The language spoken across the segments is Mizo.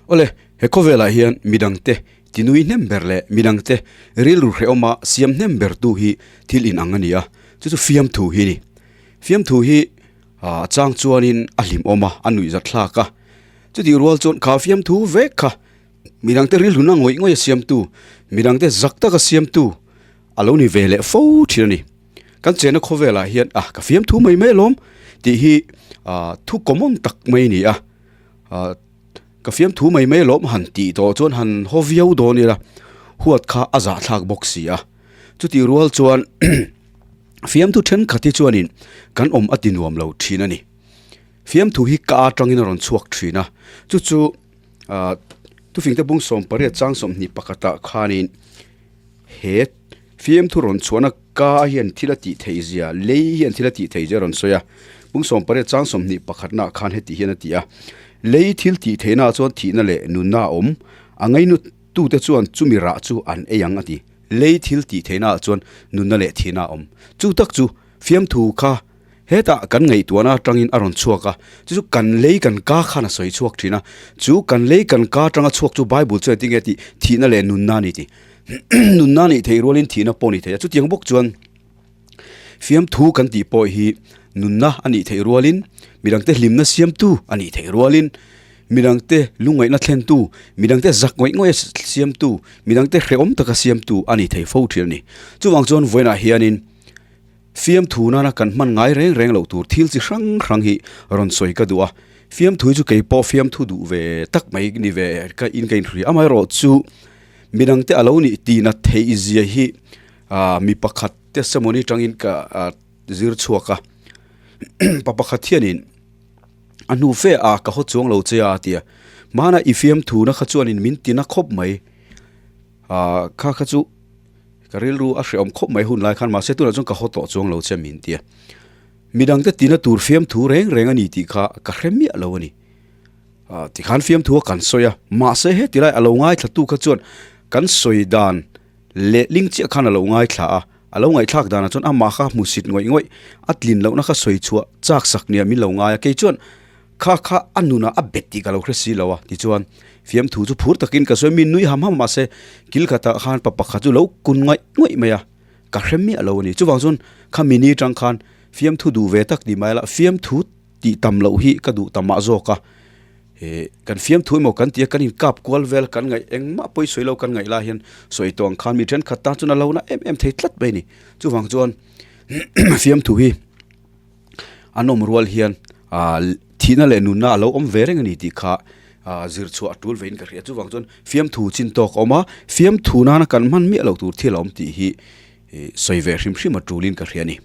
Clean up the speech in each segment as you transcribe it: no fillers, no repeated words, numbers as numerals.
Awle, he khawvelah hian midangte tinui hnem ber leh midangte rilru hrehawma siam hnem bertu hi thil inang a ni a, chu chu fiamthu hi a ni. Fiamthu hi a chang chuanin a hlimawm a, a nuihzat thlak a. Chutih rual chuan kha fiamthu vek kha midangte rilru na ngawih ngawih a siamtu, midangte zak taka siamtu a lo ni ve leh fo thin a ni. Kan chena khawvelah hian a ka fiamthu mai mai alawm tih hi thu common tak mai a ni a. Ka fiamthu mai mai alawm han tih tawh chuan han haw viau dawn ila huat kha a zahthlak bawk si a. Chutih rual chuan fiamthu thenkhat hi chuanin kan awm a ti nuam lo thin a ni. Fiamthu hi ka atangin a rawn chhuak thin a, chu chu thufingte bung 18 chang 21 ah khanin he fiamthu rawn chhuahna ka hian thil a tih theih zia, lei hian thil a tih theih zia a rawn sawi a. Bung 18 chang 21 naah khan heti hian a ti a, Lei thil tih theihnaah chuan thihna leh nunna a awm, a ngainutute chuan chumi rah chu an ei ang a ti. Lei thil tih theihnaah chuan nunna leh thihna a awm. Chu tak chu fiamthu kha Hetah kan ngaihtuahna atangin a rawn chhuak a, chu chu kan lei kan ka khan a sawi chhuak thin a, chu kan lei kan ka atanga chhuak chu Bible chuan engtin nge tih thihna leh nunna a ni tih. Nunna nih theih rualin thihna pawh a ni thei a, chutiang bawk chuan fiamthu kan tih pawh hi nunna a nih theih rualin midangte hlimna siamtu a nih theih rualin midangte lungngaihna thlentu, midangte zak ngawih ngawih a siamtu, midangte hrehawm taka siamtu a ni thei fo thin a ni. Chuvang chuan vawiinah hianin Fiamthu nana kan hman ngai reng reng loh tur thil chi hrang hrang hi rawn sawi ka duh a, fiamthu hi chu kei pawh fiamthu duh ve tak mai ni ve ka in ka inhria amaherawh chu midangte a lo nih tihna theih zia hi ah mi pakhat testimony tangin ka ah zir chhuak a pa pakhat hianin a hnu fe a ka haw chuang lo che a a ti a, hmana i fiamthu na kha chuanin min tina khawp mai ah kha kha chu. Ka rilru a hreawm khawp mai hun lai khan mahse tunah chuan ka haw tawh chuang lo che min tia. Midangte tina tur fiamthu reng reng a ni tih kha ka hre miah lo a ni. Ah tikhan fiamthu a kan sawi a, mahse heti lai a lo ngaithla tu kha chuan kan sawi dan lehling chiah khan a lo ngaithla a, a lo ngaihthlak danah chuan amah kha hmusit ngawih ngawih a tlin lohna kha sawi chhuah chak sak nia min lo ngai a, kei chuan Kha kha a nunah a bet tih ka lo hre si lo a, tichuan fiamthu chu phur takin ka sawi, mi nui ham ham mahse kil khatah khan pa pakhat chu lo kun ngaih ngawih mai a, ka hre miah lo a ni. Chuvang chuan kha mini tang khan fiamthu duh ve tak tih mai la, fiamthu tih tam loh hi ka duh ta mah zawk a, eh kan fiamthu emaw kan ti a, kan inkap kual vel kan ngaih engmah pawi sawi lo kan ngaih lai hian sawi tawh ang khan mi thenkhat tan chuan a lo na em em thei tlat mai a ni. Chuvang chuan fiamthu hi. An awm rual hian ah thihna leh nunna a lo awm ve reng a ni tih kha ah zir chhuah a tul vein ka hria. Chuvang chuan fiamthu chin tawk a awm a, fiamthu nana kan hman miah loh tur thil a awm tih hi ih sawi ve hrim hrim a tulin ka hria a ni.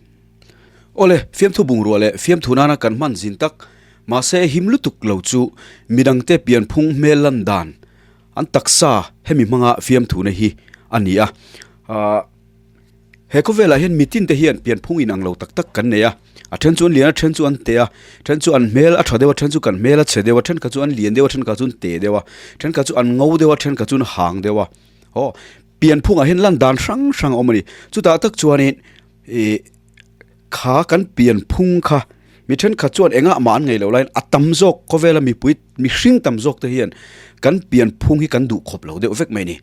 Awle, fiamthu bungrua leh fiamthu nana kan hman zin tak mahse him lutuk lo chu midangte pianphung hmel lan dan an taksa hemi hmanga fiamthuna hi a ni a. Ah. He khawvelah hian mitin te hian pianphung inang lo tak tak kan nei a, a then chu an lian a, then chu an te a, then chu an hmel a tha deuh a, then chu kan hmel a chhe deuh a, thenkhat chu an lian deuh a, thenkhat chu an te deuh a, thenkhat chu an ngo deuh a, thenkhat chu an hang deuh a, aw pianphungah hian lan dan hrang hrang a awm a ni. Chutah tak chuanin ih kha kan pianphung kha mi thenkhat chuan engah mah an ngaih loh laiin a tam zawk khawvela mipui mihring tam zawk te hian kan pianphung hi kan duh khawp lo deuh vek mai a ni.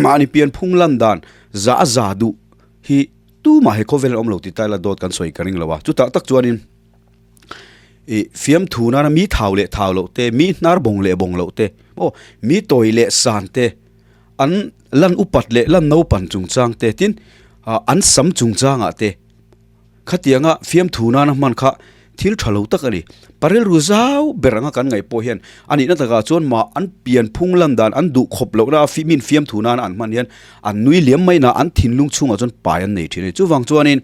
Mahni pianphung lan dan Za a za duh hi tumah he khawvel an awm lo ti ta ila dawt kan sawi ka ring lo a, chutah tak chuanin ih fiamthu nana mi thau leh thau loh te, mi hnar bawng leh bawng loh te, aw mi tawi leh san te, an lan upat leh lan naupan chungchang te tin ah an sam chungchangah te Khatianga fiamthu nana hman kha thil tha lo tak a ni. Parelru zau ber anga kan ngaih pawh hian a nihna takah chuan mah an pianphung lan dan an duh khawp lohna a min fiamthu nana an hman hian an nui liam mai na an thinlung chhungah chuan pai an nei thin a ni. Chuvang chuanin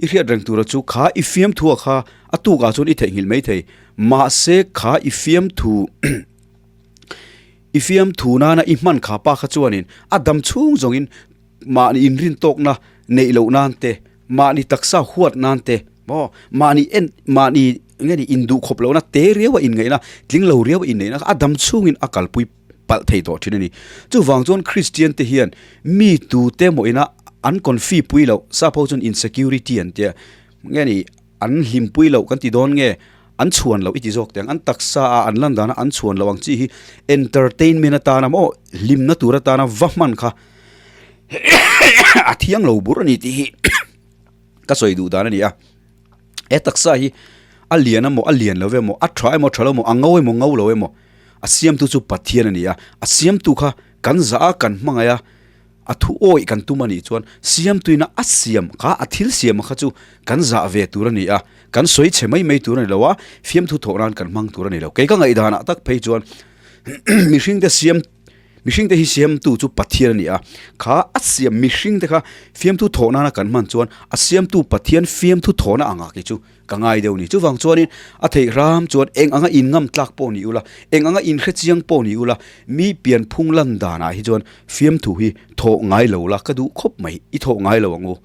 i hriat reng tura chu kha i fiamthua kha a tukah chuan i theihnghilh mai thei. Mahse kha i fiamthu i fiamthu nana i hman kha pa kha chuanin a dam chhung zawngin mahni inrintawkna neih loh nan te, mahni taksa huat nan te, maw mahni en mahni eng nge ni induh khawp lohna te riau a inngaihna tling lo riau a inneihna kha a dam chhungin a kalpui palh thei tawh thin a ni. Chuvang chuan Kristian te hian mi tu te maw ina an confi pui loh sap ho chuan insecurity an tia nge ni an hlimpui loh kan ti dawn nge. an chhuan loh i ti zawk teh ang, an taksa a an lan dana an chhuan loh ang chi hi entertainment atana maw hlimna tur atana va hman kha a thiang lo bur a ni tih hi ka sawi duh dan a ni a. He taksa hi a lian emaw a lian lo emaw a tha emaw tha lo emaw a ngo emaw ngo lo emaw a siamtu chu Pathian a ni a, a siamtu kha kan zah a kan hmangaih a, a thu awih kan tum a nih chuan siamtuina a siam kha a thil siam kha chu kan zah ve tur a ni a, kan sawi chhe mai mai tur a ni lo a, fiamthu thawh nan kan hmang tur a ni lo. Kei ka ngaihdanah tak phei chuan mihringte siam Mihringte hi siamtu chu Pathian a ni a, kha a siam mihringte kha fiamthu thawh nana kan hman chuan a siamtu Pathian fiamthu thawhna angah kei chu ka ngai deuh a ni. Chuvang chuanin a theih ram chuan eng anga in ngam tlak pawh ni ula, eng anga in hre chiang pawh ni ula, mi pianphung lan danah hi chuan fiamthu hi thawh ngai lo la ka duh khawp mai, i thawh ngai lo ang u,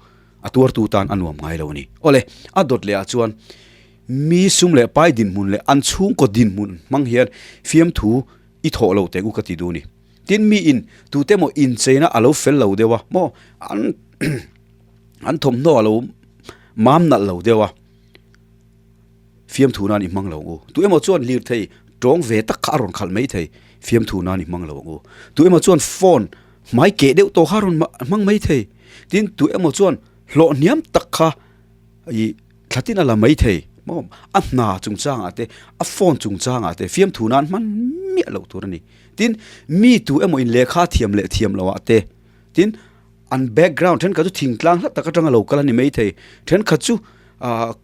a tuartu tan a nuam ngai lo a ni. Awle, a dawt leh ah chuan mi sum leh pai dinhmun leh an chhungkaw dinhmun hmang hian fiamthu I thawh lo teh u ka ti duh a ni. Tin mi in tute maw incheina a lo fel lo deuh a maw an an thawmhnaw a lo mam nalh lo deuh a fiamthu nan i hmang lo ang u. Tu emaw chuan lirthei tawng ve tak kha a rawn khalh mai thei fiamthu nan i hmang lo ang u. Tu emaw chuan phone hmai keh deuh tawh kha a rawn hmang mai thei. Tin tu emaw chuan hlawh hniam tak kha I thlatin a la mai thei maw? A hna chungchangah te, a phone chungchangah te fiamthu nan hman miah loh tur a ni. Tin, mi tu emaw in lehkha thiam leh thiam loh ah te, tin, an background thenkhat chu thingtlang hla tak atanga lo kal a ni mai thei, thenkhat chu ah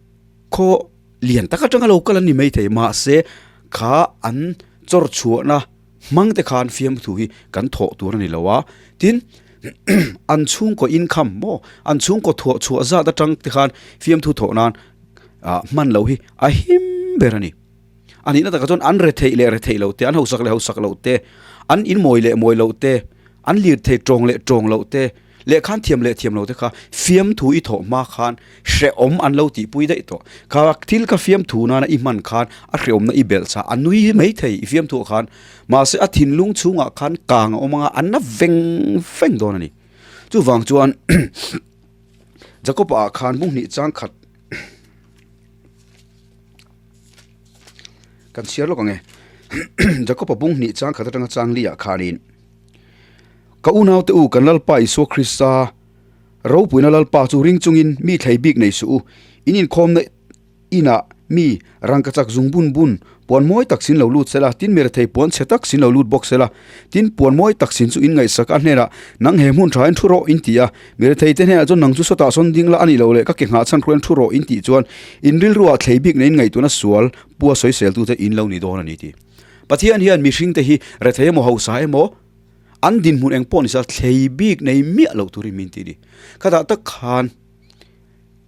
khaw lian tak atanga lo kal an ni mai thei, mahse kha an chawr chhuahna hmang te khan fiamthu hi kan thawh tur a ni lo a, tin an chhungkaw income maw an chhungkaw thuah chhuah zat atang te khan fiamthu thawh nan ah hman loh hi a him ber a ni. A nihna takah chuan an retheih leh retheih loh te, an hausak leh hausak loh te, an inmawi leh mawi loh te, an lirthei tawng leh tawng loh te, Lehkhan thiam leh thiam lo te kha fiamthu i thawh hma khan hrehawm an lo tihpui daih tawh. Kha thil kha fiamthu nana i hman khan a hrehawmna i belh chah a nui mai thei i fiamthuah khan. Mahse a thinlung chhungah khan kang a awm anga a na veng veng dawn a ni. Chuvang chuan Jakob-a ah khan bung hnih chang khat kan chhiar lawk ang e. Jakob-a bung hnih chang khat atanga chang li ah khanin. Ka unaute u, kan Lalpa Isua Krista ropuina Lalpa chu ring chungin mi thlei bik nei suh u. In inkhawmna inah mi rangkachak zung bun bun, puan mawi tak sin lo lut sela, tin mi rethei puan chhe tak sin lo lut bawk sela. Tin, puan mawi tak sin chu in ngaihsak a hnenah, Nang he hmun thain thu rawh, in ti a. Mi retheite hnenah chuan, Nang chu sawtah sawn ding la, a nih loh leh ka ke nghah chhan hruaiin thu rawh, in tih chuan, in rilruah thlei bik neiin ngaihtuahna sual pua sawiseltute in lo ni dawn a ni, ti. Pathian hian mihringte hi rethei emaw hausa emaw an dinhmun eng pawh ni sa thlei bik nei miah loh turin min ti a ni. Khatah tak khan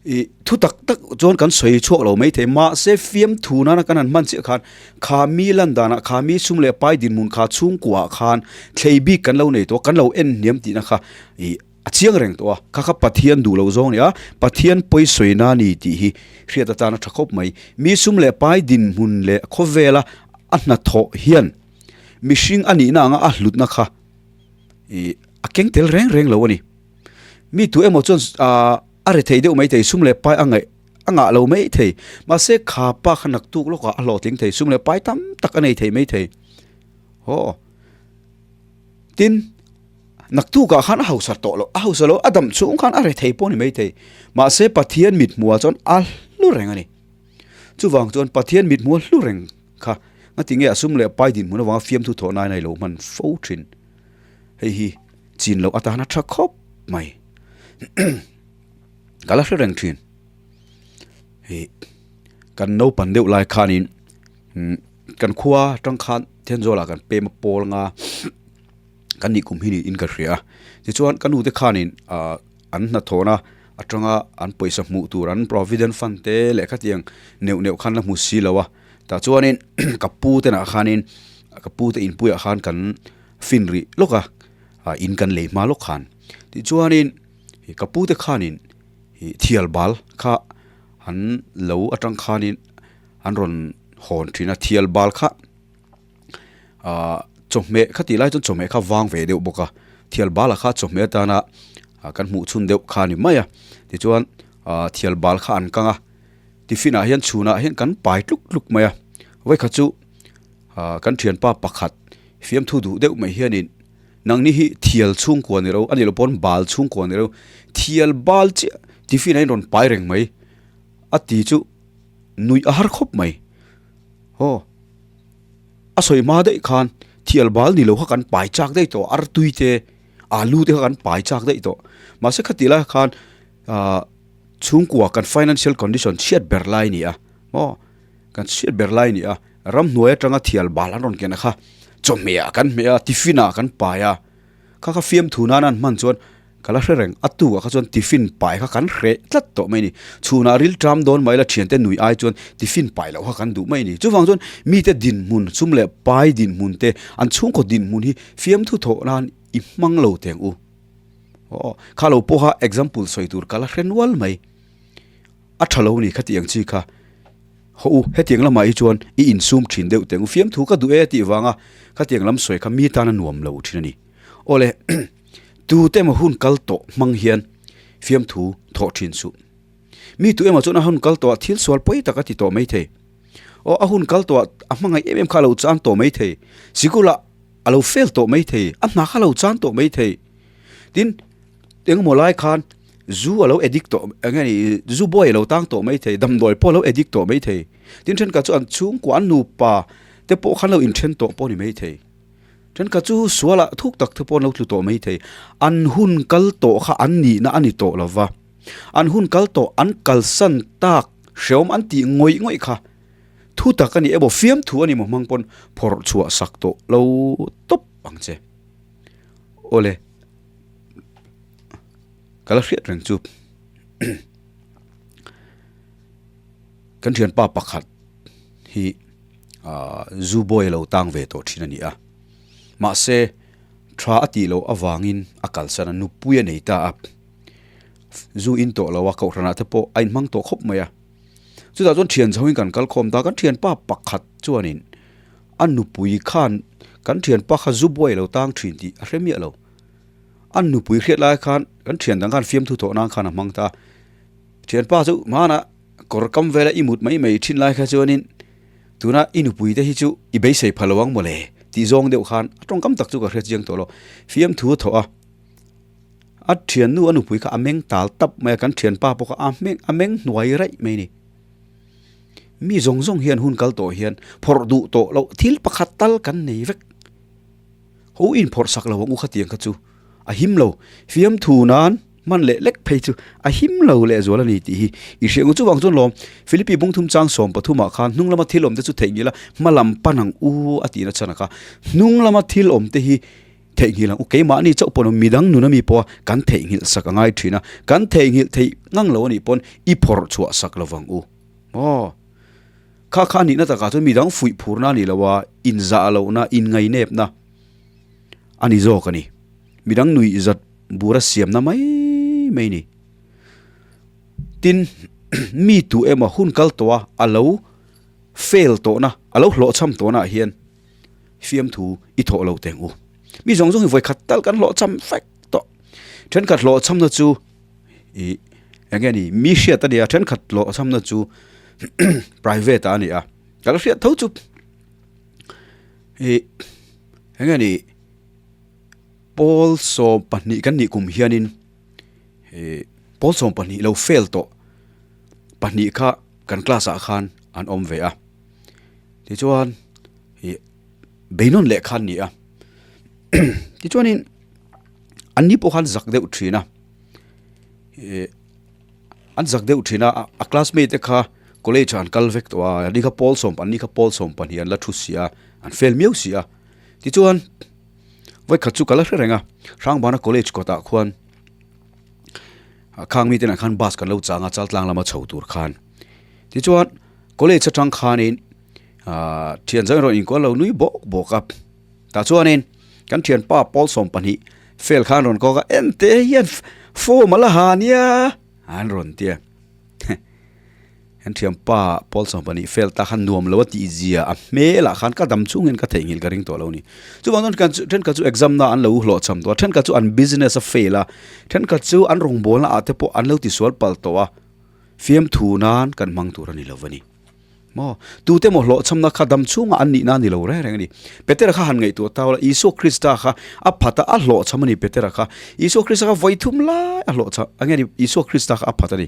ih thu tak tak chuan kan sawi chhuak lo mai thei mahse fiamthu nana kan han hman chiah khan kha mi lan danah kha mi sum leh pai dinhmun kha chhungkuaah khan thlei bik kan lo nei tawh a kan lo en hniam tihna kha ih A chiang reng tawh a, kha kha Pathian duh loh zawng a ni a, Pathian pawi sawina a ni tih hi hriat atan a tha khawp mai. Mi sum leh pai dinhmun leh khawvela a hnathawh hian mihring a nihna anga a hlutna kha ih a keng tel reng reng lo a ni. Mi tu emaw chuan ah a rethei deuh mai thei, sum leh pai a ngaih a ngah lo mai thei, mahse kha pa kha naktuk lawkah a hlawhtling thei, sum leh pai tam tak a nei thei mai thei. Aw. Tin, naktukah khan a hausa tawh loh, a hausa loh, a dam chhung khan a rethei pawh a ni maithei. Mahse, Pathian mithmuhah chuan a hlu reng a ni. Chuvang chuan Pathian mithmuh a hlu reng kha ngatinge a sum leh pai dinhmun avanga fiamthu thawh nain a ilo hman fo thin. Hei hi chin loh atana tha khawp mai. Ka la hre reng thin. Hei kan naupan deuh lai khanin Kan khua atang khan Thenzawl ah kan pem a pawl anga kan nih kum hi niin ka hria a tichuan ka nu te khanin ah an hnathawhna atanga an pawisa hmuh tur an provident fund te leh khatiang neuh neuh khan la hmu si lo a tah chuanin ka pu te nah khanin ka pu te inpuiah khan kan fin rih lawk a ah in kan lei hma lawk khan tichuanin ka pu te khanin ih thial bal kha an lo atang khanin. An rawn hawn thin a, thial bal kha ahh chawhmeh kha tih lai chuan chawhmeh kha vang ve deuh bawk a, thial bal ah kha chawhmeh atana kan hmuh chhun deuh kha a ni mai a, tichuan ahh thial bal kha an kang a, tiffin ah hian chhunah hian kan pai tluk tluk mai a vawikhat chu ah kan thianpa pakhat fiamthu duh deuh mai hianin nangni hi thial chhungkua ni lo a nih loh pawn bal chhungkua ni lo thial bal chiah tiffin ah hian rawn pai reng mai a ti chu nuih a har khawp mai aw. A sawi hma daih khan thial bal ni lo kha kan pai chak daih tawh artui te alu te kha kan pai chak daih tawh mahse khati lai khan ah chhungkua kan financial condition chhiat ber lai a ni a maw kan chhiat ber lai a ni a ramhnuai atanga thial bal an rawn ken a kha chawhmeh ah kan hmeh a tiffin ah kan pai a kha kha fiamthu nana an hman chuan. Ka la hre reng, a tu ah kha chuan tiffin pai kha kan hreh tlat tawh mai a ni. Chhunah ril ṭam dawn mai la ṭhiante nui ai chuan tiffin pai loh kha kan duh mai a ni. Chuvang chuan mite dinhmun, sum leh pai dinhmun te, an chhungkaw dinhmun hi fiamthu thawh nan i hmang lo teng u. Aw, kha lo pawha example sawi tur ka la hre nual mai. A ṭha lo a ni khati ang chi kha. Haw u, hetiang lamah hi chuan i insum ṭhin deuh teng u. Fiamthu ka duh e tih vanga khatiang lam sawi kha mi tan a nuam lo ṭhin a ni. Awle. Tute emaw hun kal tawh hmang hian fiamthu thawh thin suh. Mi tu emaw chuan a hun kal tawhah thil sual pawi tak a ti tawh mai thei. Aw a hun kal tawhah a hmangaih em em kha a lo chan tawh mai thei. Sikulah a lo fail tawh mai thei. A hna kha a lo chan tawh mai thei. Tin, engemaw lai khan zu a lo addict tawh eng nge ni zu buai a lo tang tawh mai thei, damdawi pawh a lo addict tawh mai thei. Tin, thenkhat chu an chhungkua an nupa te pawh khan lo inthen tawh pawh a ni mai thei. Thenkhat chu sualah thuk tak te pawh an lo tlu tawh mai thei. An hun kal tawh kha an nihna a ni tawh lo va. An hun kal tawh an kalsan tak hreawm an tih ngawih ngawih kha thu tak a ni emaw fiamthu a ni maw hmang pawn phawrh chhuah sak tawh lo tawp ang che. Awle, ka la hriat reng chu kan thianpa pakhat hi. Ahh zu bawi a lo tang ve tawh thin a ni a, mahse tha a tih loh avangin a kalsan a, nupui a nei ta a, zu in tawh lo a kohhranah te pawh a inhmang tawh khawp mai a, chutah chuan thian chho in kan kal khawm ta, kan thianpa pakhat chuanin a nupui khan kan thianpa kha zu bawi a lo tang thin tih a hre miah lo, a nupui hriat lai khan kan thian dang khan fiamthu thawh nan khan a hmang ta a, thianpa chu hmanah kawr kam vela i mut mai mai thin lai kha chuanin Tuna i nupui te hi chu i beisei pha lo ang mawle tih zawng deuh khan a tawngkam tak chu ka hria chiang tawh lo. Fiamthu a thawh a, a thiannu a nupui kha a meng tal tap mai a, kan thianpa pawh kha a meng a meng hnuai raih mai a ni. Mi zawng zawng hian hun kal tawh hian phawrh duh tawh loh thil pakhat tal kan nei vek. Ho inphawrh sak lo ang u khatiang kha chu a him lo. Fiamthu nan hman leh lek phei chu a him lo lehzual a ni tih hi i hriat ang chuvang chuan lawm Philippi bungthum chang 13 ah khan hnung lama thil awm te chu theihnghilh a hma lam pan ang u a tihna chhan a kha. Hnung lama thil awm te hi theihnghilh ang u keimahni chauh pawn midang nun ami pawha kan theihnghilh sak a ngai thin a, kan theihnghilh theih ngang lo a nih pawn i phawrh chhuah sak lovang u maw. Kha kha a nihna takah chuan midang fuih phurna a nih loh a, inzah lohna, inngainepna a ni zawk a ni. Midang nuihzat bura siamna mai mai a ni. Tin, mi tu emaw hun kal tawh a, a lo fail tawhna, a lo hlawhchham tawhnaah hian fiamthu i thawh lo teng u. Mi zawng zawng hi vawikhat tal kan hlawhchham vek tawh. Thenkhat hlawhchhamna chu Ih eng nge ni mi hriat a nia thenkhat lawh chhamna chu private ah a ni a ka la hriat tho chu ih eng nge ni pawl 12 kan nih kum hianin ih pawl 12 lo fail tawh pahnih kha kan class ah khan an awm ve a tichuan ih beinawn leh kha an ni a tichuanin an ni pawh khan zak deuh thin a. Ih an zak deuh thin a a classmate te kha college ah an kal vek tawh a an ni kha pawl sawm an ni kha pawl sawm pahnih an la thu si a an fail miau si a tichuan vawikhat chu ka la hre reng a Hrangbana college kawtah khuan khang mite ah khan bus kan lo chang a Chaltlang lama chho tur khan tichuan college atang khanin ahh thian zawng erawh inkual lo nui bawk bawk a. Tah chuanin kan thianpa pawl 12 fail khan rawn kawk a, ente hian form a la ha nia an rawn ti a. Kan thianpa pawl 12 fail ta khan nuam lo a tih zia a hmelah khan ka dam chungin ka theihnghilh ka ring tawh lo a ni. Chuvang chuan kan thenkhat chu exam na an lo hlawhchham tawh a, thenkhat chu an business a fail a, thenkhat chu an rawngbawlna ah te pawh an lo tisual palh tawh a. fiamthu nan kan hmang tur a ni lo a ni. Maw? Tute maw hlawhchhamna kha dam chhungah an nihna a ni lo reng reng a ni. Petera kha han ngaihtuah tau la, Isua Krista kha a phat a, a hlawhchham a ni Petera kha. Isua Krista kha vawi thum lai a hlawhchham, a nge ni, Isua Krista kha a phat a ni.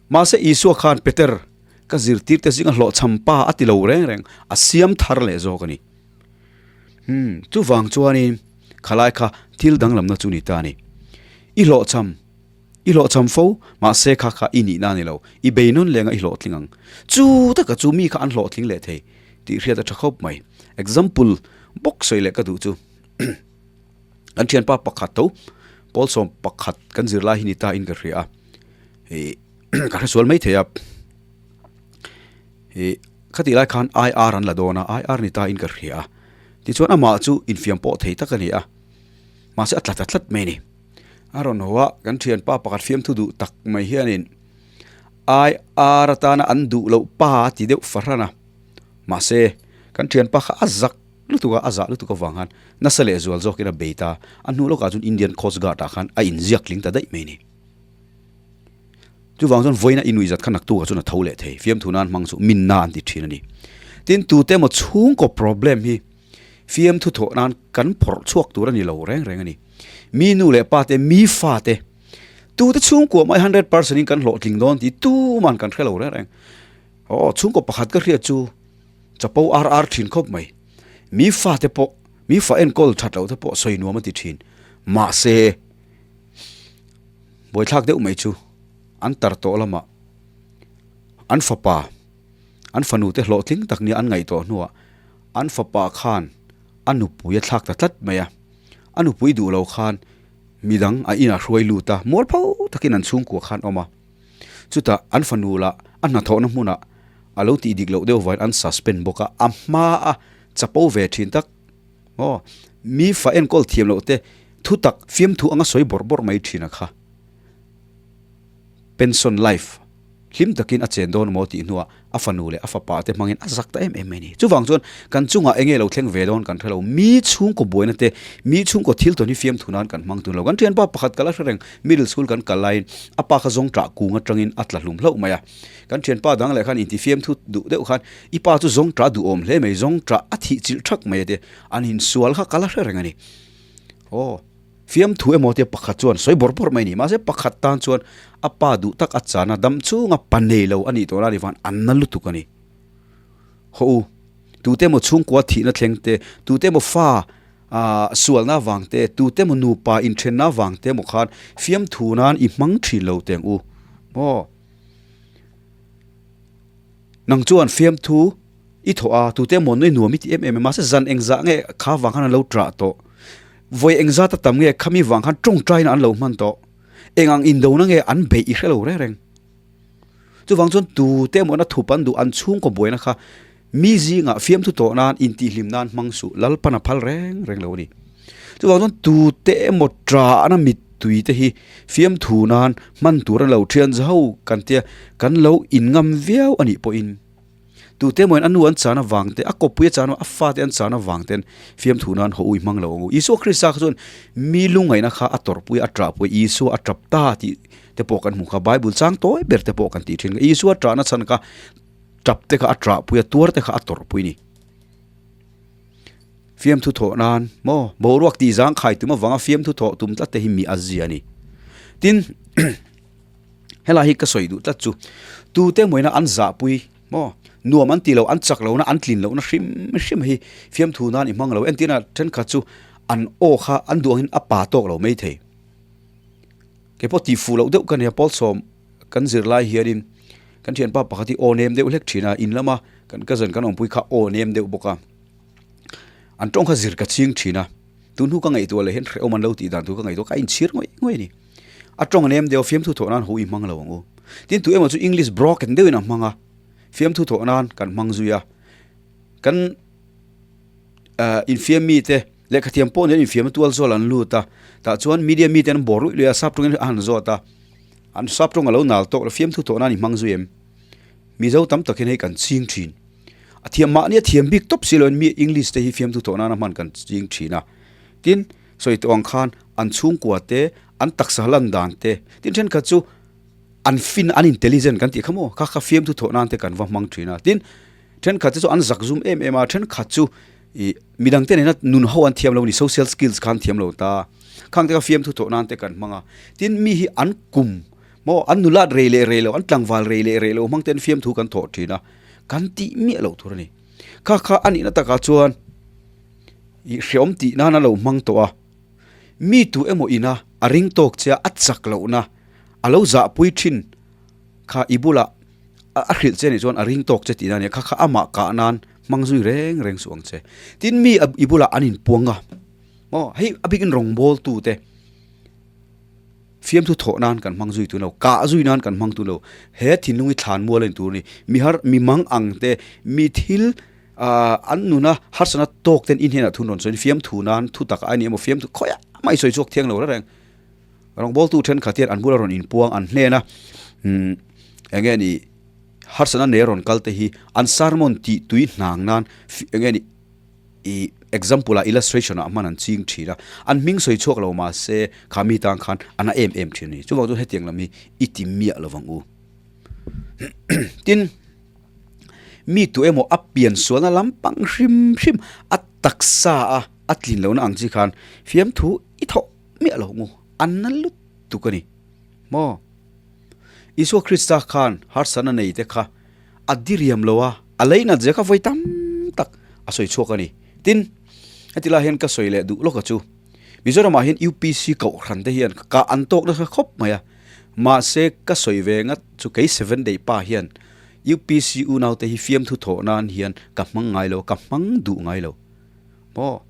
Mahse Isua khan Peter ka zirtirte zinga hlawhchham pa a ti lo reng reng, a siam thar leh zawk a ni. Hmm, chuvang chuanin khalai kha thil danglamna chu ni ta a ni. I hlawhchham. I hlawhchham fo, mahse kha kha i nihna a ni lo. I bei nawn leng a i hlawhtling ang. Chu taka chu mi kha an hlawhtling leh thei tih hriat a tha khawp mai. Example bawk sawi leh ka duh chu kan thianpa pakhat tho Pawlsawm pakhat kan zirlai hi ni ta in ka hria a, ih ka hresual mai thei a, ih khatih lai khan IR an la dawn a, IR ni ta in ka hria a. Tichuan amah chu infiam pawh thei tak a ni a, mahse a tla ta tlat mai a ni. A rawn haw a, kan thianpa pakhat fiamthu duh tak mai hianin IR atana an duh loh pa a ti deuh fahran a, mahse kan thianpa kha a zak lutuk a, a zah lutuk avang khan nasa leh zual zawkin a bei ta, a hnu lawkah chuan Indian Coast Guard ah khan a inziak tling ta daih mai a ni. Chuvang chuan vawiina i nuihzat kha naktukah chuan a tho leh thei, fiamthu nan hmang chu minna an ti thin a ni. Tin, tute emaw chhungkaw problem hi fiamthu thawh nan kan phawrh chhuak tur a ni lo reng reng a ni. Mi nu leh pa te, mi fa te, tute chhungkua mai 100% in kan hlawhtling dawn tih tuman kan hre lo reng reng. Aw, chhungkaw pakhat ka hriat chu chapo ar ar thin khawp mai. Mi fa te pawh, mi fa enkawl that loh te pawh sawi nuam a ti thin. Mahse, buaithlak deuh mai chu an tar tawh lamah an fapa, an fanu te hlawhtling tak nia an ngaih tawh hnuah an fapa khan a nupui a thlak ta tlat mai a, a nupui duh lo khan midang a inah hruai lut a, mualpho takin an chhungkua khan awm a, chutah an fanu lah a hnathawhna hmunah a lo tih dik loh deuh vangin an suspend bawk a, a hma a chapo ve thin tak aw mi fa enkawl thiam loh te thutak fiamthu anga sawi bawrh bawrh mai thin a kha pension life. Hlim takin a chen dawn maw tih hnuah a fanu leh a fapa te hmangin a zak ta em em mai a ni. Chuvang chuan kan chungah enge lo thleng ve dawn kan hre lo. Mi chhungkaw buaina te, mi chhungkaw thil tawn hi fiamthu nan kan hmang tun lo. Kan thianpa pakhat ka la hre reng, middle school kan kal laiin a pa kha zawng ṭah kung aṭangin a tla hlum hlauh mai a. Kan thianpa dang leh khan inti fiamthu duh deuh khan i pa chu zawng ṭah duhawm hle mai, zawng ṭah a thih chilh ṭhak mai a tia an insual kha ka la hre reng a ni. Aw. Fiamthu emaw tia pakhat chuan sawi bawrh bawrh mai a ni. Mahse pakhat tan chuan a pa duh tak a chan a, dam chunga pa nei lo a nih tawh la ni van an na lutuk a ni. Haw u, tute emaw chhungkua thihna thleng te, tute emaw fa ah sualna avang te, tute emaw nupa inthenna avang te emaw khan fiamthu nan i hmang thin lo teng u maw? Nang chuan fiamthu i thawh a, tute emaw nui nuam i ti em em a, mahse zan engzah nge kha vang khan an lo ṭah tawh? Vawi engzat a tam nge khami vang khan ṭawngṭaina an lo hman tawh? Eng ang indona nge an beih i hre lo reng reng? Chuvang chuan tute emaw na thup an duh an chhungkaw buaina kha mi zingah fiamthu tawh nan intihhlim nan hmang suh Lalpan a phal reng reng lo a ni. Chuvang chuan tute emaw ṭahna mittui te hi fiamthu nan hman tur a ni lo ṭhian zau kan tia kan lo inngam viau a nih pawhin Tute emaw in a nu an chan avang te, a kawppui a chan avang, a fate an chan avang ten fiamthu nan haw ui hmang lo ang u. Isua Krista kha chuan mi lungngaihna kha a tawrhpui a, a ṭahpui a, Isua a ṭap ta tih te pawh kan hmu kha. Bible chang tawi ber te pawh kan tih ṭhin kha. Isua ṭahna chhan kha ṭap te kha a ṭahpui a, tuar te kha a tawrhpui a ni. Fiamthu thawh nan maw boruak tih zangkhai tum avanga fiamthu thawh tum tlat te hi mi a zia a ni. Tin, Helai hi ka sawi duh tlat chu tute mawina an zahpui maw nuam an tih loh an chak lohna an tlin lohna hrim hrim hi fiamthu nan i hmang lo entirna thenkhat chu an aw kha an duh angin a pa tawk lo mai thei keipawh tih fuh loh deuh ka nia pawlsawm kan zir lai hianin kan thianpa pakhat hi aw nem deuh hlek thin a in lama kan cousin kan awmpui kha aw nem deuh bawk a an tawng kha zir ka ching thin a tun hnu ka ngaihtuah leh hian hrehawm an lo tih dan tur ka ngaihtuah ka inchhir ngawih ngawih a ni. A tawng a nem deuh a, fiamthu thawh nan ho i hmang lo ang u. Tin, tu emaw chu English broken deuhin a hmang a, fiamthu thawh nan kan hmang zui a. Kan infiam mite lehkhathiam pawh nen infiamna tual zawl an lut a, tah chuan media mite an bawr luih luih a, sap tawngin a han zawt a, an sap tawng a lo nal tawk lo, fiamthu thawh nan i hmang zui em? Mizo tam takin hei kan ching thin. A thiam mahni a thiam bik tawp si loin mi English te hi fiamthu thawh nana hman kan ching thin a. Tin, sawi tawh ang khan an chhungkua te, an taksa lan dan te, tin thenkhat chu An fin, an intelligent kan tih kha maw? Kha kha fiamthu thawh nan te kan va hmang thin a. Tin, thenkhat te chu an zak zum em em a, thenkhat chu ih midang te nena nun ho an thiam lo a ni, social skills kha an thiam lo ta. Khang te kha fiamthu thawh nan te kan hmang a. Tin, mi hi an kum maw, an nulat rei leh rei lo, an tlangval rei leh rei lo hmang ten fiamthu kan thawh thin a, kan tih miah loh tur a ni. Kha kha a nihna takah chuan ih hreawm tih nan a lo hmang tawh a. Mi tu emaw ina a ring tawk che a, a chak lohna a lo zahpui thin kha i bulah a hrilh che nih chuan a ring tawk che tihna a nia, kha kha amah kah nan hmang zui reng reng suh ang che. Tin mi i bulah an inpuang a, maw hei a bikin rawngbâwl tute fiamthu thawh nan kan hmang zui tun lo, kah zui nan kan hmang tun lo, he thinlung hi thlan mual a ni tur a ni, mi har mi mang ang te mi thil Ahh an nuna harsatna tawk ten i hnenah thun rawn sawiin fiamthu nan thu tak a ni emaw fiamthu khawiah mah i sawi chhuak thiang lo reng. Rawngbawltu thenkhat hian an bula rawn inpuang an hnena umm eng nge ni harsatna nei rawn kal te hi an sermon tih tui hnang nan eng nge ni ih example ah illustration ah hman an ching thin a, an hming sawi chhuak lo mahse kha mi tan khan a na em em thin a ni. Chuvang chuan hetiang lam hi i ti miah lovang u. Tin. Mi tu emaw a pian sualna lampang hrim hrim a taksa a a tlin lohna ang chi khan fiamthu i thawh miah lo ngu a na lutuk a ni maw? Isua Krista khan harsatna nei te kha a diriam lo a, a lei nat zia kha vawi tam tak a sawi chhuak a ni. Tin, heti lai hian ka sawi leh duh lawka chu Mizoramah hian UPC kohhran te hian kah an tawk nasa khawp mai a, mahse ka sawi ve ngat chu kei Seven Day pa hian UPC unaute hi fiamthu thawh nan hian ka hmang ngai lo, ka hmang duh ngai lo. Maw?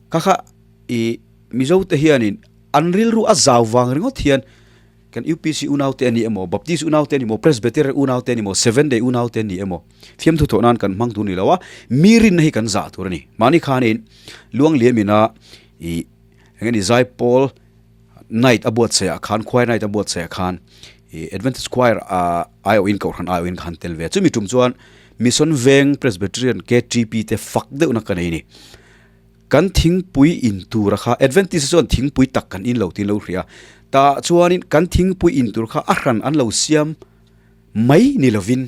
Kha kha i Mizote hianin an rilru a zau vang ringawt hian kan UPC unaute a ni emaw, Baptist unaute a ni emaw, Presbyterian unaute a ni emaw, Seventh Day unaute a ni emaw, fiamthu thawh nan kan hmang tur ni lo a, mi rinna hi kan zah tur a ni. Mahni khanin Luangliamina i eng nge ni Zaipawl Night a buatsaih ah khan choir night a buatsaih ah khan ih Adventist choir ah aiawhin kohhran aiawhin khan tel ve a chumi tum chuan Mission Veng Presbyterian KTP te fak deuhna ka nei a ni. Kan thingpui in tura kha Adventist chuan thingpui tak kan in lo tiin lo hria a tah chuanin kan thingpui in tur kha a hran an lo siam mai ni lovin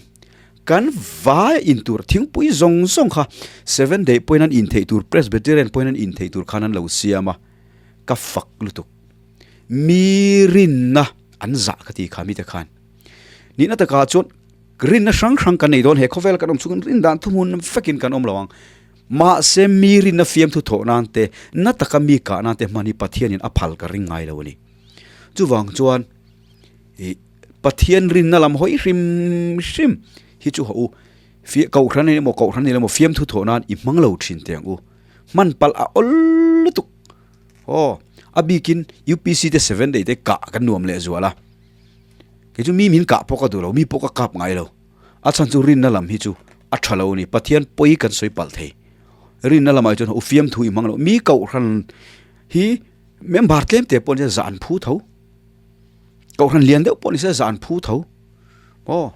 kan vai in tur thingpui zawng zawng kha Seventh Day pawhin an in theih tur Presbyterian pawhin an in theih tur khan an lo siam a. Ka fak lutuk. Mi rinna an zah ka ti kha mite khan. Nihna takah chuan rinna hrang hrang kan nei dawn he khawvel kan awm chungin rin dan thuhmun vekin kan awm lo ang. Mahse mi rinna fiamthu thawh nan te, na taka mi kah nan te hman hi Pathianin a phal ka ring ngai lo a ni. Chuvang chuan ih Pathian rinna lam hawi hrim hrim hi chu hawh u. Kohhran emaw kohhran emaw fiamthu thawh nan i hmang lo thin teh ang u. Hman palh a awl lutuk. Aw, a bikin UPC te seven day te kah kan nuam leh zual a. Kei chu mi min kah pawh ka duh lo, mi pawh ka kap ngai lo. A chhan chu rinna lam hi chu a tha lo a ni, Pathian pawi kan sawi palh thei. Rinna lamah hi chuan u fiamthu i hmang lo, mi kohhran hi member tlem te pawh nise zah an phu tho. Kohhran lian deuh pawh nise zah an phu tho. Aw.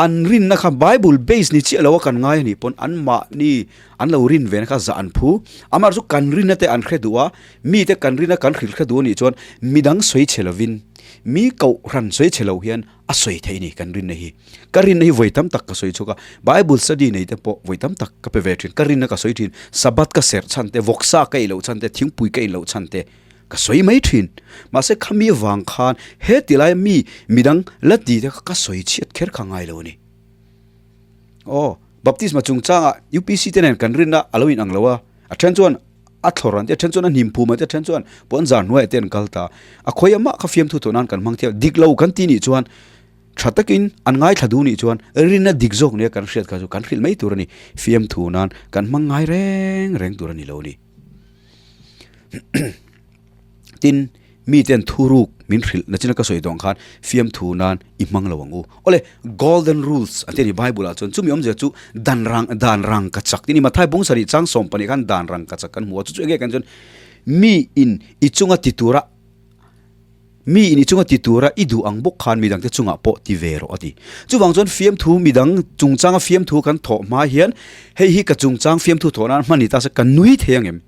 An rinna kha Bible base ni chiah lo a kan ngai a nih pawn an mahni an lo rin ve na kha zah an phu. Amaherawhchu chu kan rinna te an hre duh a, mite kan rinna kan hrilh hre duh a nih chuan midang sawi chhe lovin, mi kohhran sawi chhe lo hian a sawi theih a ni kan rinna hi. Ka rinna hi vawi tam tak ka sawi chhuak a, Bible study nei te pawh vawi tam tak ka pe ve thin, ka rinna ka sawi thin, Sabbath ka serh chhan te, vawksa ka ei loh chhan te, thingpui ka in loh chhan te, Ka sawi mai thin. Mahse khami avang khan he ti laia mi midang la ti te kha ka sawi chhiat kher kha ngai lo a ni. Aw, baptisma chungchangah UPC te nen kan rinna a lo inang lo a, a then chuan a thlawr an ti, a then chuan a hnim phum an ti, a then chuan puanzar hnuaiah te an kal ta. A khawi amah kha fiamthu tawh nan kan hmang thiam. Dik lo kan ti nih chuan tha takin an ngaithla duh nih chuan rinna dik zawk nia kan hriat kha chu kan hrilh mai tur a ni. Fiamthu nan kan hmang ngai reng reng tur a ni lo a ni. Tin, miten thuruk min hrilh na china ka sawi tawh ang khan fiamthu nan i hmang lo ang u. Awle, golden rules an ti a ni Bible ah chuan chumi awmzia chu dan rang dan rang ka chak tih a ni. Mathai bung sarih chang 12 khan dan rang ka chak kan hmu a, chu chu enge kan chuan mi in i chunga ti tura Mi in i chunga ti tura i duh ang bawk khan midangte chungah pawh ti ve rawh a ti. Chuvang chuan fiamthu midang chungchanga fiamthu kan thawh hma hian hei hi ka chungchang fiamthu thawh nan hman ni ta se ka nui thei ang em?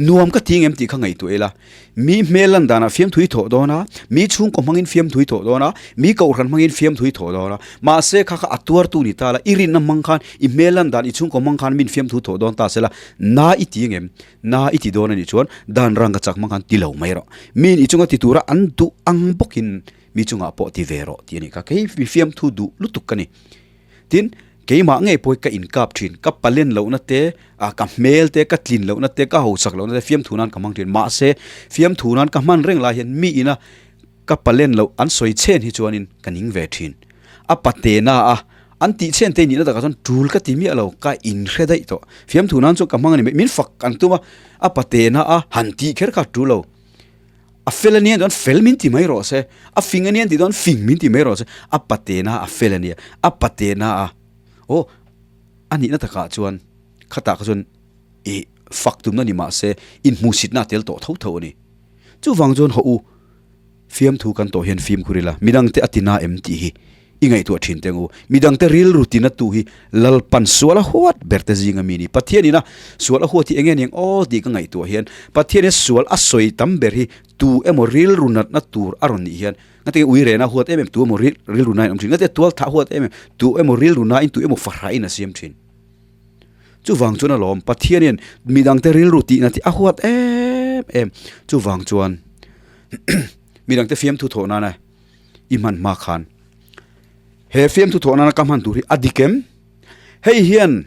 Nuam ka ti ngem tih kha ngaihtuah ila. Mi hmel lan danah fiamthu i thawh dawn a, mi chhungkaw hmangin fiamthu i thawh dawn a, mi kohhran hmangin fiamthu i thawh dawn a. Mahse kha kha a tuartu ni ta la, i rinna hmang khan, i hmel lan dan, i chhungkaw hmang khan min fiamthu thawh dawn ta se la, na i ti ngem? Na i ti dawn a nih chuan dan rang ka chak hmang khan ti lo mai rawh. Miin i chunga ti tura an duh ang bawkin mi chungah pawh ti ve rawh tih a nih kha. Kei mi fiamthu duh lutuk ka ni. Tin, keimah ngei pawh hi ka inkap thin. Ka palen lohna te, ah ka hmel te, ka tlin lohna te, ka hausak lohna te fiamthu nan ka hmang thin. Mahse, fiamthu nan ka hman reng lai hian mi ina ka palen loh an sawi chhen hi chuanin ka ning ve thin. A patena a an tih chhen te nihna takah chuan tul ka ti miah lo, ka inhre daih tawh. Fiamthu nan chuan ka hmang a ni mai. Min fak an tum a, a patena a han tih kher kha tul lo. A fel a nia chuan fel min ti mai rawh se, a fing a nia tih chuan fing min ti mai rawh se, a patena a fel a nia, a patena a aw a nihna takah chuan khatah kha chuan ih fak tumna ni mah se inhmuhsitna a tel tawh tho tho a ni. Chuvang chuan hawh u, fiamthu kan tawh hian fimkhur ila, midangte a tina em tih hi i ngaihtuah thin teng u. Midangte rilru tinatu hi Lalpan sual a huat ber te zinga mi ni. Pathianin a sual a huat hi eng nge ni ang aw tih ka ngaihtuah hian Pathianin sual a sawi tam ber hi tu emaw rilru natna tur a rawn nih hian ngate ui rena huat em em tu emaw rilru nain awm thin ngate tual thah huat em em tu emaw rilru nain tu emaw fahrahin a siam thin. Chuvang chuan alawm Pathianin midangte rilru tihna tih a huat em em. Chuvang chuan midangte fiamthu thawh nana i hman hma khan he fiamthu thawh nana ka hman tur hi a dik em? Hei hian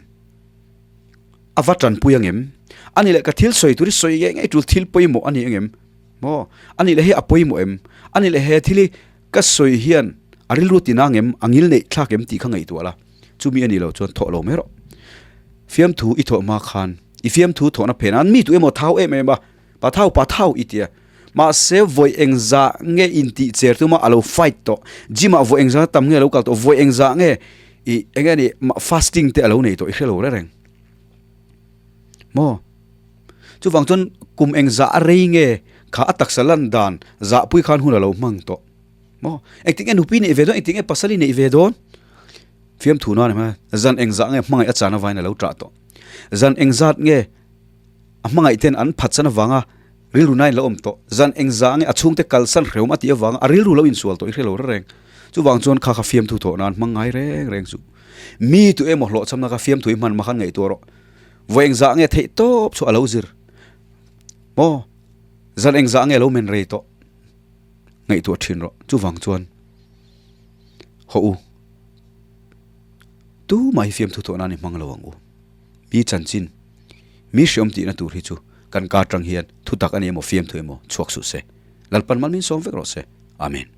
a va tanpui ang em? Ani leh ka thil sawi tur hi sawi ngei ngei tul thil pawimawh a ni ang em? Maw? Ani leh hei a pawimawh em? Ani leh he thil hi ka sawi hian a rilru tina ang em? A ngil neih thlak em tih kha ngaihtuah la. Chumi a nih loh chuan thawh lo mai rawh. Fiamthu i thawh hma khan i fiamthu thawhna phen an mi tu emaw thau em em a. Pathau pathau i tia. Mahse vawi engzah nge intih cher tuma a lo fight tawh. Gym ah vawi engzah tam nge a lo kal tawh, vawi engzah nge i eng nge ni fasting te a lo nei tawh i hre lo reng reng. Maw? Chuvang chuan kum engzah a rei nge kha a taksa lan dan zahpui khan hun a lo hmang tawh. Maw? Engtik nge nupui neih ve dawn, engtik nge pasal i neih ve dawn? Fiamthu nan a zan engzah nge hmangaih a chan avain a lo tah tawh. Zan engzat nge A hmangaih ten an phatsan avanga rilru nain lo awm tawh. Zan engzah nge a chhungte kalsan hrehawm a tih avanga a rilru lo insual tawh i hre lo reng reng. Chuvang chuan kha kha fiamthu thawh nan hmang ngai reng reng suh. Mi tu emaw hlawhchhamna kha fiamthu i hman makhan ngaihtuah rawh. Vawi engzah nge theih tawp chu a lo zir. Maw? Zan engzah nge lo men rei tawh ngaihtuah thin rawh. Chuvang chuan hawh u. Tumah hi fiamthu thawh nan i hmang lo ang u. Mi chanchin, mi hreawm tihna tur hi chu kan kar tang hian thutak a ni emaw fiamthu emaw chhuak suh se. Lalpan mal min sawm vek rawh se. Amen.